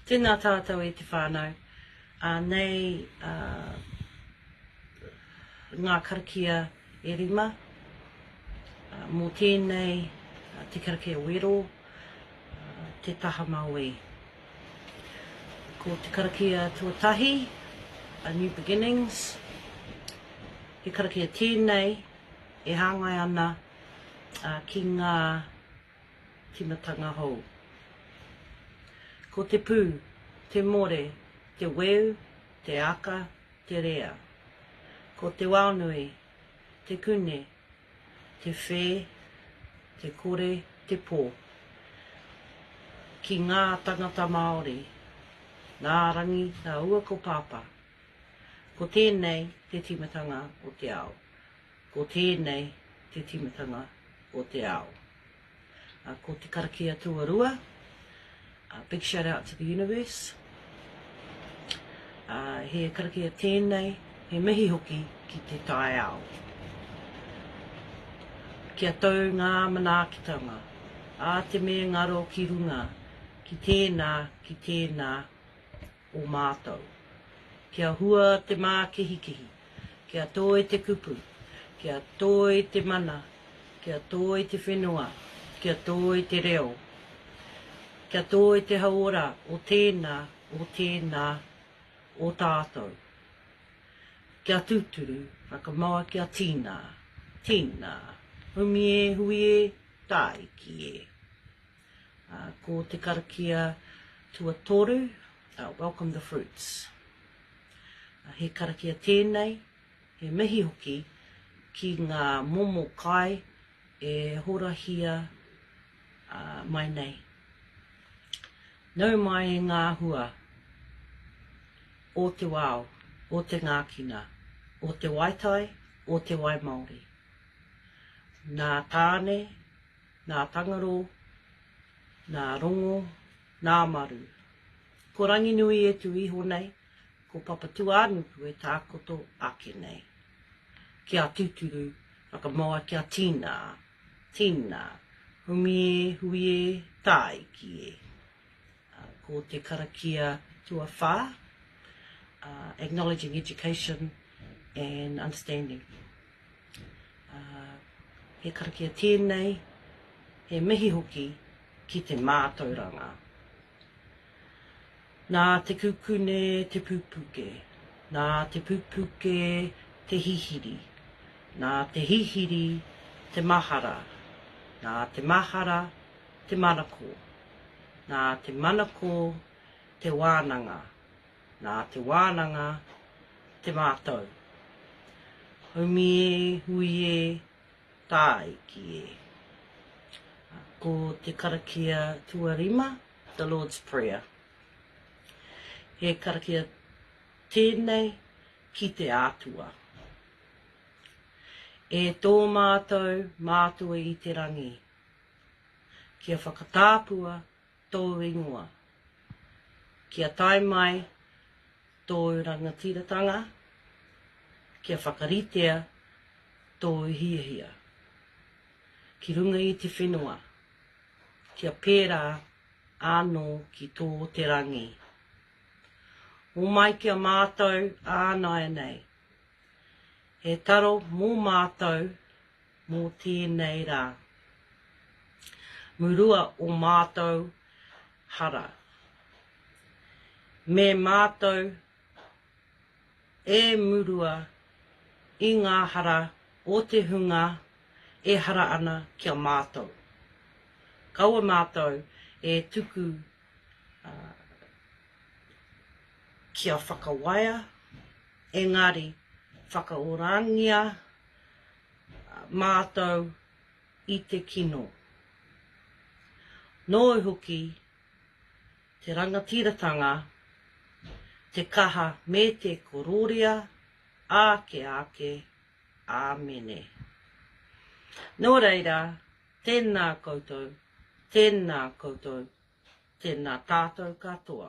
Tēnā tātou e te whānau. Anei ngā karakia e rima mō tēnei te karakia wero, te taha mauī. Ko te karakia tuatahi, A New Beginnings, he karakia tēnei e hāngai ana ki ngā tīmatanga hou. Ko te pū, te more, te weu, te aka, te rea. Ko te waonui, te kune, te whē, te kore, te pō. Ki ngā tangata Māori, nā Rangi rāua ko Pāpā. Ko tēnei te tīmatanga o te ao. Ko tēnei te tīmatanga o te ao. Ko te karakia tuarua, Big shout out to the universe. He karakia tēnei, he mihi hoki ki te taiao. Kia tau ngā manaakitanga, a te me ngaro ki runga, ki tēnā, ki tēnā o mātou. Kia hua te mākihikihi, kia toi te kupu, kia toi te mana, kia toi te whenua, kia toi te reo, kia toi te hauora o tēnā, o tēnā o tātou. Kia tūturu, whakamaua kia tīnā, tīnā, humi e, hui e, tāiki e. Ko te karakia tuatoru, Welcome the Fruits. He karakia tēnei, he mihi hoki ki ngā momo kai e horahia mai nei. Nau mai e ngā hua o te wao, o te ngākina, o te waitai, o te wai Māori. Nā Tāne, nā Tangaro, nā Rongo, nā Maru. Ko Ranginui e tū iho nei, ko Papatūānuku e tākoto ake nei. Kia tūturu, whakamoa kia tīnā, tīnā, humi e, hui e, tāiki e. Ko te karakia tuawhā, Acknowledging Education and Understanding. He karakia tēnei, he mihi hoki ki te mātauranga. Nā te kukune te pupuke, nā te pupuke te hihiri, nā te hihiri te mahara, nā te mahara te manako, nā te manako te wānanga, Nā te wānanga te mātau. Haumi e, hui e, tāiki e. Ko te karakia tuarima, The Lord's Prayer. He karakia tēnei ki te Atua. E tō mātou Mātua i te rangi, kia whakatāpua tōu ingoa. Kia tae mai tōu rangatiratanga, kia whakaritea tōu hiahia. Ki runga i te whenua, kia pērā ānō ki tō te rangi. Homai ki a mātou ānaianei, he taro mō mātou mō tēnei rā. Murua o mātou hara. Me mātou e murua i ngā hara o te hunga e hara ana ki a mātou. Kaua mātou e tuku kia whakawaia, engari whakaorangia mātou i te kino. Nōu hoki te rangatiratanga, te kaha me te korōria, āke āke, āmene. Nō reira, tēnā koutou, tēnā koutou, tēnā tātou katoa.